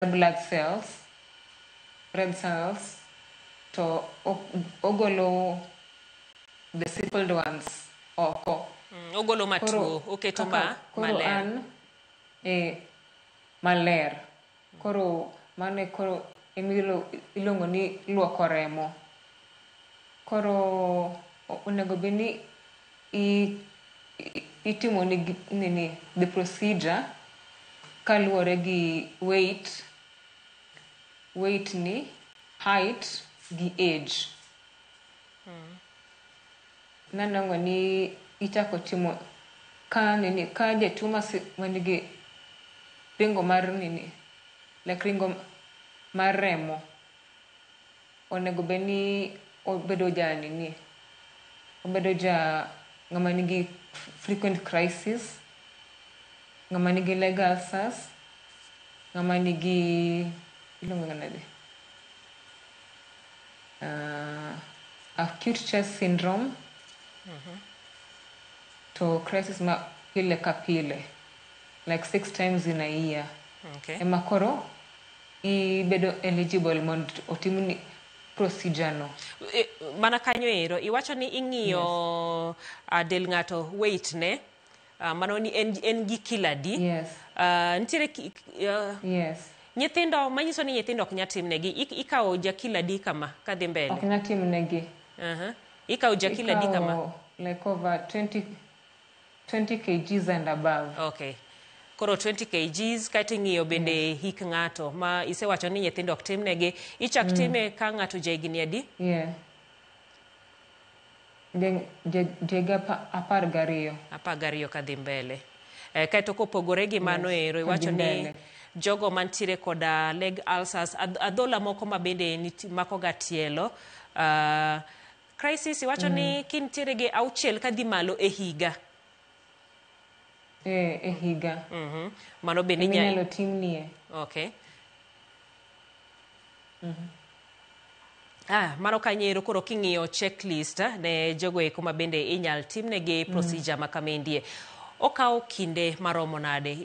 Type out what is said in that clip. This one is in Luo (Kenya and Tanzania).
Blood cells, red cells, to ogolo the sickled ones oko. Ogolo matuo, oketo ma koro maler. An e maler. Koro mano e koro emilo iluongo ni luoko remo. Koro onego bed ni itimo ni nini, the procedure kaluwore gi weight ni, height gi age. Nanwang'o ni ichako timo ka nini, ka jatuo manigi ringo mar nini, like ringo mar remo, onego bed ni obedo ja nini, obedo ja ng'ama nigi frequent crisis, ng'ama nigi leg ulcers, ng'ama nigi, iluongo nade, acute chest syndrome, to crisis ma pile ka pile, like six times in a year, ema koro ibedo eligible mondo otimni procedure no. Mana kanyo ero iwacho ni ing'iyo del ng'ato, weight ne, mano ni en gi kilo adi? Yes. Nitiere Yes. nyithindo, manyiso ni nyithindo ok nyal timnegi. Ikawo ja kilo adi kama kadhi mbele? Ok nyal timnegi. Ikawo ja kilo adi kama? Ikawo like over 20 kgs and above. Okay. Koro 20 kgs, kaeto ing'iyo bende hik ng'ato ma isewacho ni nyithindo ok timnegi. Ichak time ka ng'ato ja higni adi? Yeah. Higa 12. 12 kadhi mbele. Kaeto kopogore gi mano ero, kadhi iwacho ni mbele. Jogo mantiere koda leg ulcers, adhola moko ma bende mako ga tielo. Crisis iwacho ni kintiere gi 6 kadhi malo e higa. E higa. Mano bende Ema inyalo timnie. Okay. Mano kanyo koro king'iyo checklist ne jogo eko ma bende inyal timnegi procedure ma kamendie. Okawo kinde maromo nade?